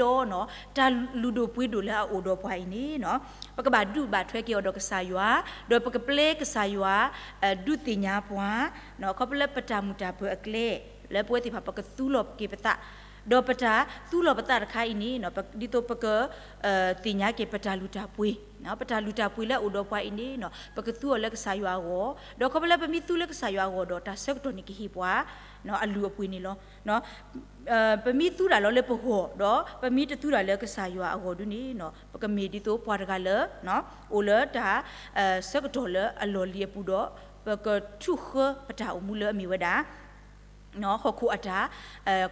တၢ်လုၢ်ဒိၣ်ပှ့ၤဒိၣ်လၢအအိၣ်ဒီးပှၤအံၤန့ၣ် ပကဘၣ်ဒုးဘၣ်ထွဲက့ၤအီၤဒီးကစၢ်ယွၤ, ဒီးပကပျဲကစၢ်ယွၤ ဒုးသ့ၣ်ညါပှၤ, ခီဖျိလၢပတၢ်မုၢ်တၢ်ပၢၤအကျဲ လၢပဝဲသ့ၣ်တဖၣ်ပကသူလီၤက့ၤပသး, ဒီးပတၢ်သူလီၤပသးတခါအံၤန့ၣ် ဒ်သိးပက သ့ၣ်ညါက့ၤပတၢ်လုၢ်တၢ်ပှ့ၤ, ပတၢ်လုၢ်တၢ်ပှ့ၤလၢအအိၣ်ဒီးပှၤအံၤန့ၣ် ပကသူအီၤလၢကစၢ်ယွၤအဂီၢ်, ဒီးခီဖျိလၢပမ့ၢ်သူလၢကစၢ်ယွၤအဂီၢ်ဒီး တၢ်ဆၢကတီၢ်န့ၣ်ကဟ့ၣ်ပှၤ အလုၢ်အပှ့ၤန့ၣ်လီၤ. ပမ့ၢ်သူတၢ်လီၤလၢပဂီၢ် ဒီးပမ့ၢ်တသူတၢ်လၢကစၢ်ယွၤအဂီၢ်ဒုန့ၣ် ပကမ့ၢ်ဒ်သိးပှၤတဂၤလၢ အိၣ်လၢတၢ် ဆၢကတီၢ်လၢအလီၢ်လံၤအပူၤဒီး ပကထူၣ်ဃၢပတၢ်အိၣ်မူလၢအမ့ၢ်ဝဲဒၣ် ဟီၣ်ခိၣ်အတၢ်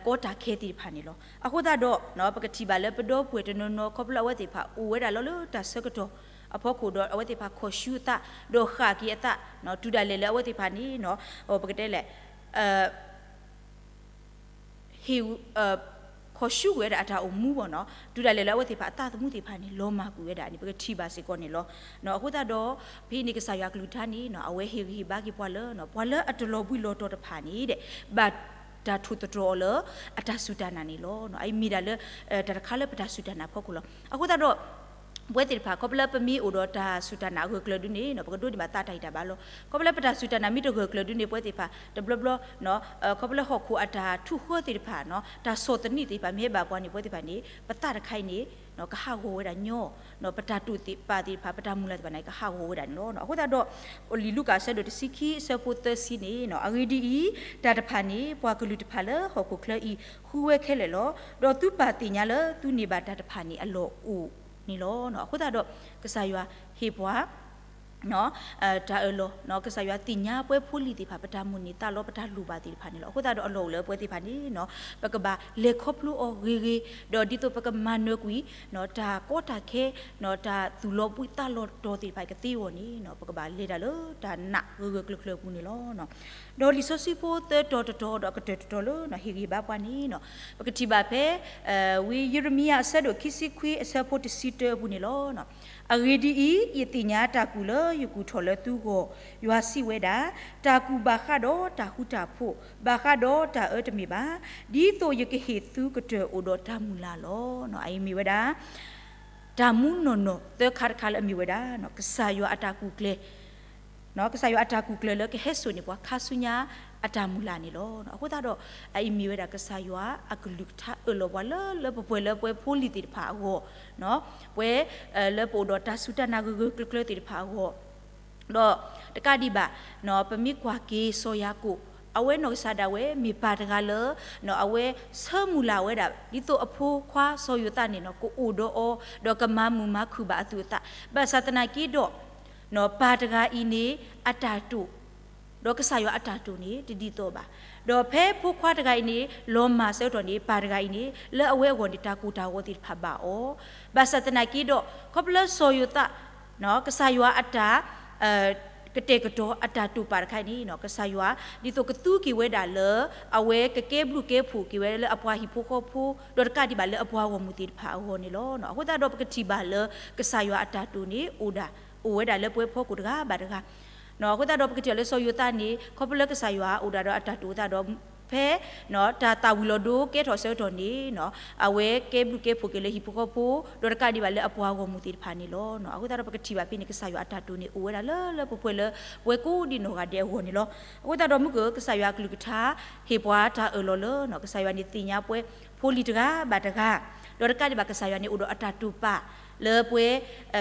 ကီတၢ်ခဲသ့ၣ်တဖၣ်န့ၣ်လီၤ. အဃိသတးဒီး ပကထံၣ်ဘၣ်လၢပဒီပုၢ်ဝဲၢ်တနီၤနီၤ ခီဖျိအဝဲသ့ၣ်တဖၣ်အိၣ်ဝဲဒၣ်လီၤလၢတၢ်ဆၢကတီၢ်အဖီခိၣ်ဒီး အဝဲသ့ၣ်တဖၣ်ခီၣ်ဆူအသး ဒီးဃၣ်က့ၤအသး တုၤဒၣ်လဲာ်လၢအဝဲသ့ၣ်တဖၣ်န့ၣ် ပကတဲလဲၣ် ဟ့ၣ် ခီၣ်ဆူဝဲဒၣ်အတၢ်အိၣ်မူဘၣ်နီၤ, တုၤဒၣ်လဲာ်လၢအဝဲသ့ၣ်တဖၣ်အသးသမူသ့ၣ်တဖၣ်န့ၣ် လီၤမၢ်ကွံာ်ဝဲဒၣ်န့ၣ် ပကထံၣ်ဘၣ်စ့ၢ်ကီးန့ၣ်လီၤ. အဃိသတးဒီး ဖဲအံၤန့ၣ် ကစၢ်ယွၤအကလုၢ်ကထါန့ၣ် အဝဲဟ့ၣ်ဂံၢ်ဟ့ၣ်ဘါက့ၤပှၤလၢ ပှၤလၢအတလီၤဘှံးလီၤတီၤတဖၣ်န့ၣ်ဒီး ဘၣ်တၢ်ထူးတတြီၤအီၤလၢ အတၢ်စူၢ်တၢ်နာ်န့ၣ်လီၤ. အအံၤမ့ၢ်ဒၣ်လၢ တၢ်တခါလၢပတၢ်စူၢ်တၢ်နာ်အဖီခိၣ်လီၤ. အဃိသတးဒီး ပဝဲသ့ၣ်တဖၣ် ခီဖျိလၢပမ့ၢ်အိၣ်ဒီးတၢ်စူၢ်တၢ်နာ်အဂၢၢ်ကျၢၤဒုန့ၣ် ပကဒိးန့ၢ်ဘၣ်သးတၢ်ဂံၢ်တၢ်ဘါလီၤ. ခီဖျိလၢပတၢ်စူၢ်တၢ်နာ်မ့ၢ်တဂၢၢ်ကျၢၤဒုန့ၣ် ပဝဲသ့ၣ်တဖၣ် တဘျီဘျီ ခီဖျိလၢဟီၣ်ခိၣ်အတၢ်ထူၣ်ဃၢသ့ၣ်တဖၣ် တၢ်ဆီၣ်သနံးသ့ၣ်တဖၣ်မ့ၢ်ဟဲဘၣ်ပှၤန့ၣ် ပဝဲသ့ၣ်တဖၣ်န့ၣ် ပသးတခါအံၤန့ၣ် ကဟးဂီၤဝဲဒၣ်ညီ, ပတၢ်တိာ်ပာ်သ့ၣ်တဖၣ် ပတၢ်မုၢ်လၢ်သ့ၣ်တဖၣ်န့ၣ် ကဟးဂီၤဝဲဒၣ်န့ၣ်လီၤ. အဃိသတးဒီး လံာ်လူၤကၣ်အဆၢဒိၣ်တဆံခံ အဆၢဖိသၢဆံန့ၣ် အဂ့ၢ်ဒ်အံၤ, တၢ်တဖၣ်န့ၣ် ပှၤကလုာ်တဖၣ်လၢဟီၣ်ခိၣ်ချၢအံၤ ဃုဝဲခဲလၢာ်လီၤ. ဒီးသုပၢ်သ့ၣ်ညါလၢသုန့ၢ်ဘၣ်တၢ်တဖၣ်န့ၣ်အလီၢ်အိၣ်န့ၣ်လီၤ. အဃိသတးဒီး ကစၢ်ယွၤဟ့ၣ်ပှၤ တၢ်အၢၣ်လီၤ, ကစၢ်ယွၤသ့ၣ်ညါပဝဲဖိလံၤသ့ၣ်တဖၣ် ပတၢ်မိၣ်န့ၢ်သးလီ ပတၢ်လိၣ်ဘၣ်သ့ၣ်တဖၣ်န့ၣ်လီၤ. အဃိသတးဒီးအလီၢ်အိၣ်လၢပဝဲသ့ၣ်တဖၣ်န့ၣ် ပကဘၣ်လဲၤခီဖျိအီၤဂ့ၤဂ့ၤ, ဒီးဒ်သိးပကမၤနၢၤကွံာ် တၢ်ကီတၢ်ခဲ တၢ်သူၣ်လီၤဘှံးသးလီၤတီၤသ့ၣ်တဖၣ်ကသ့အဂီၢ်န့ၣ် ပကဘၣ်လဲၤတၢ်လၢတၢ်နာ်ဂၢၢ်ဂၢၢ်ကျၢၤကျၢၤအပူၤန့ၣ်လီၤ. ဒီးလံာ်စီဆှံဖိသၢတီၤတတီၤဒီးအကတၢၢ်တတီၤလၢ ဟ့ၣ်ဂံၢ်ဘါပှၤန့ၣ် ပကထံၣ်ဘၣ်ဖဲ ဝံယံးရမံယၤအဆၢဒိၣ်ခံဆံခွံအဆၢဖိတဆံတၢအပူၤန့ၣ်လီၤ. အဂ့ၢ်ဒ်အံၤ, ယသ့ၣ်ညါတၢ်ကူၣ်လၢယကူၣ်ထီၣ်လၢသုဂီၢ်, ယွၤစံးဝဲဒၣ်, တၢ်ကူၣ်ဘၣ်ဃးဒီးတၢ်ဃူတၢ်ဖိး, ဘၣ်ဃးဒီးတၢ်အၢတမ့ၢ်ဘၣ်, ဒ်သိးယကဟ့ၣ်သုကတၢၢ်အိၣ်ဒီးတၢ်မုၢ်လၢ်လီၤ. အအံၤမ့ၢ်ဝဲဒၣ် တၢ်မူနီၢ်နီၢ်သၢခါတခါလၢအမ့ၢ်ဝဲဒၣ် ကစၢ်ယွၤအတၢ်ကူၣ်ကျဲၤ ကစၢ်ယွၤအတၢ်ကူၣ်ကျဲၤလၢကဟဲစိာ်န့ၢ်ပှၤခါဆူညါအတၢ်မုၢ်လၢ်န့ၣ်လီၤ. အဃိသတးဒီး အအံၤမ့ၢ်ဝဲဒၣ်ကစၢ်ယွၤအကလုၢ်ကထါအၢၣ်လီၤပှၤလၢလၢပှဲၤပှဲၤလၢပဝဲဖိလံၤသ့ၣ်တဖၣ်အဂီၢ်, ပဝဲ လၢပအိၣ်ဒီးတၢ်စူၢ်တၢ်နာ်ဂၢၢ်ဂၢၢ်ကျၢၤကျၢၤသ့ၣ်တဖၣ်အဂီၢ်, ဒီးတကးဒံးဘၣ် ပမ့ၢ်ကွၢ်က့ၤစီၤယၤကိာ် အဝဲနီၢ်ကစၢ်ဒၣ်ဝဲမ့ၢ်ပၢ်တဂၤလၢ အဝဲဆၢမုၢ်လၢ်ဝဲဒၣ် ဒ်သိးအဖိခွါစီၤယိၤသးန့ၣ် ကအိၣ်ဒီးအီၤ ဒီးကမၤမုာ်မၤခုၣ်ဘၣ်အသူၣ်အသး, ဘၣ်ဆၣ်သနာ်က့ဒီး ပၢ်တဂၤအံၤန့ၣ် အတၢ်တိာ် ဒီးကစၢ်ယွၤအတၢ်တိာ်န့ၣ် တဒ်သိးဘၣ်. ဒီးဖဲဖိခွါတဂၤအံၤန့ၣ် လီၤမၢ်ဆၢကတီၢ်န့ၣ် ပၢ်တဂၤအံၤန့ၣ် လၢအဝဲအဂီၢ်န့ၣ် တၢ်ကိၢ်တၢ်ဂီၤသ့ၣ်တဖၣ်ဘၣ်အီၤ, ဘၣ်ဆၣ်သနာ်က့ဒီး ခီဖျိလၢစီၤယိၤသး ကစၢ်ယွၤအတၢ် ကတဲာ်ကတီၤအတၢ်တိာ်ပာ်တခါအံၤန့ၣ် ကစၢ်ယွၤ ဒ်သိးကသူက့ၤဝဲဒၣ်လၢ အဝဲကကဲဘျုးကဲဖှိၣ်က့ၤဝဲလၢအပှၤဟံၣ်ဖိဃီဖိ ဒီးတကးဒံးဘၣ်လၢအပှၤဂီၢ်မုၢ်သ့ၣ်တဖၣ်အဂီၢ်န့ၣ်လီၤ. အဃိသတးဒီးပကထံၣ်ဘၣ်လၢ ကစၢ်ယွၤအတၢ်တိာ်န့ၣ် အိၣ်ဒၣ် အိၣ်ဝဲဒၣ်လၢပဝဲဖီခိၣ်တဂၤဘၣ်တဂၤ အဃိသတးဒီးပကထံၣ်လၢစီၤယိၤသးန့ၣ် ခီဖျိလၢကစၢ်ယွၤအိၣ်ဒၣ်ဒီးအတၢ်တိာ်အသးဒီး ဖဲ တၢ်သၣ်ဝံၤလီၤဒိကဲထီၣ်အဆၢကတီၢ်န့ၣ် အဝဲကဲဘျုးကဲဖှိၣ်က့ၤလၢဟံၣ်ဖိဃီဖိ ဒီးတကးဒံးဘၣ်လၢအပှၤဂီၢ်မုၢ်သ့ၣ်တဖၣ်န့ၣ်လီၤ. အဃိသတးဒီးပကထံၣ်ဘၣ်ဖဲန့ၣ် ကစၢ်ယွၤအတၢ်တိာ်န့ၣ် အိၣ်ဝဲဒၣ်လၢလၢပှဲၤပှဲၤလၢ ပဝဲကိးဒံနီၢ်ဂၤဒဲးအဂီၢ်န့ၣ်လီၤ. အဃိသတးဒီးမုၢ်က ကစၢ်ယွၤအကလုၢ်ကထါ ဟ့ၣ်ပှၤတၢ်အၢၣ်လီၤလၢ ကစၢ်ယွၤန့ၣ်သ့ၣ်ညါပှၤဖိလံၤတဂၤဘၣ်တဂၤ ဒီးတကးဒံးဘၣ်ကစၢ်ယွၤန့ၣ် အိၣ်ဒီးအတၢ်တိာ်ပာ်လၢပဝဲ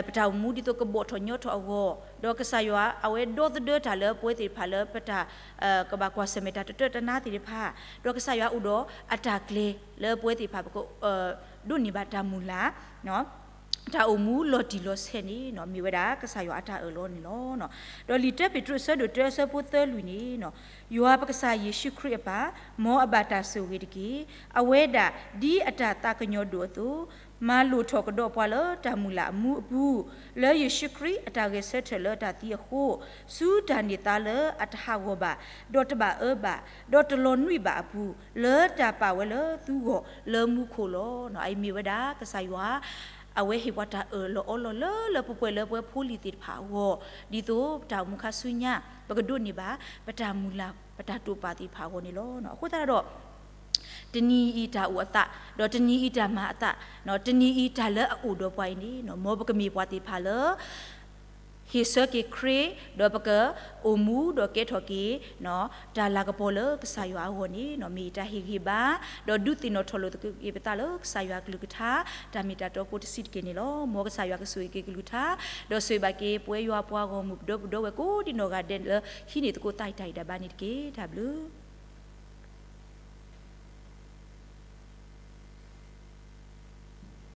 ပတၢ်အိၣ်မူဒ်သိးကဘီၣ်ထီၣ်ညီထီၣ်အဂီၢ်, ဒီးကစၢ်ယွၤအဝဲဒီသဒၢတၢ်လၢပဝဲသ့ၣ်တဖၣ်လၢပတၢ် ကဘၣ်ကွၢ်ဆၢၣ်မဲာ်တၢ်တတၢတနါသ့ၣ်တဖၣ်, ဒီးကစၢ်ယွၤအိၣ်ဒီးအတၢ်ကျဲၤလၢပဝဲသ့ၣ်တဖၣ် ပက ဒိးန့ၢ်ဘၣ်တၢ်မုၢ်လၢ် တၢ်အိၣ်မူလီၤတံၢ်လီၤဆဲးန့ၣ် မ့ၢ်ဝဲဒၣ်ကစၢ်ယွၤအတၢ်အၢၣ်လီၤန့ၣ်လီၤ. ဒီးလံာ်တၢပ့းတရူးအဆၢဒိၣ်တၢအဆၢဖိသၢလွံၢ်န့ၣ် ယွၤပကစၢ်ယ့ၣ်ၡူးခရံာ်အပၢ် မ်အဘၣ်တၢ်ဆိၣ်ဂ့ၤတက့ၢ်. အဝဲဒၣ်ဒ်အတၢ်သးကညီၤဒိၣ်အသိး မၤလိၢ်ထီၣ်ကဒီးပှၤလၢတၢ်မုၢ်လၢ်အမူအပူၤ, လၢယ့ၣ်ၡူးခရံာ်အတၢ်ဂဲၤဆၢထၢၣ်လၢအတၢ်သံအဃိ, ဆူတၢ်န့ၢ်သါလၢအတဟးဂီၤဘၣ်, ဒီးတဘၣ်အၢဘၣ်, ဒီးတလီၤနွံဘၣ်အပူၤ, လၢတၢ်ပာ်ဝဲလၢသုဂီၢ်လၢမူခိၣ်လီၤ. အအံၤမ့ၢ်ဝဲဒၣ်ကစၢ်ယွၤ အဝဲဟ့ၣ်ပှၤတၢ်အၢၣ်လီၤအီလီၤလၢလၢပှဲၤပှဲၤလၢပဝဲဖိလံၤသ့ၣ်တဖၣ်အဂီၢ်, ဒ်သိးပတၢ်အိၣ်မူခါဆူညါ ပကဒိးန့ၢ်ဘၣ် ပတၢ်မုၢ်လၢ် ပတၢ်တိာ်ပာ်သ့ၣ်တဖၣ်အဂီၢ်န့ၣ်လီၤ. အဃိသတးဒီး တနံၤအံၤတၢ်အိၣ်အသး, ဒီးတနံၤအံၤတၢ်မၤအသး, တနံၤအံၤတၢ်လၢအအိၣ်ဒီးပှၤအံၤန့ၣ် မ်ပကမ့ၢ်ပှၤသ့ၣ်တဖၣ်လၢ ဟ့ၣ်ဆၢက့ၤခရံာ်, ဒီးပကအိၣ်မူဒီးကဲထီၣ်က့ၤ တၢ်လၤကပီၤလၢကစၢ်ယွၤအဂီၢ်န့ၣ် မ့ၢ်တၢ်ဟ့ၣ်ဂံၢ်ဘါ, ဒီးဒုးသ့ၣ်နီၣ်ထီၣ်လိာ်သကိးက့ၤပသးလၢကစၢ်ယွၤကလုၢ်ကထါ တၢ်မ့ၢ်တၢ်တီဖိတဆံးတက့ၢ်န့ၣ်လီၤ. မ်ကစၢ်ယွၤကဆိၣ်ဂ့ၤက့ၤကလုၢ်ကထါ, ဒီးဆိၣ်ဂ့ၤဘၣ်က့ၤပဝဲယွၤပှၤဂီၢ်မုၢ်ပဒီပုၢ်ဒီဝဲၢ်ကိးဒံနီၢ်ဂၤဒဲးလၢ ဟံးန့ၢ်သကိးသးအံၤတၢ်ဂံၢ်တၢ်ဘါန့ၣ်တက့ၢ်. တၢ်ဘျုး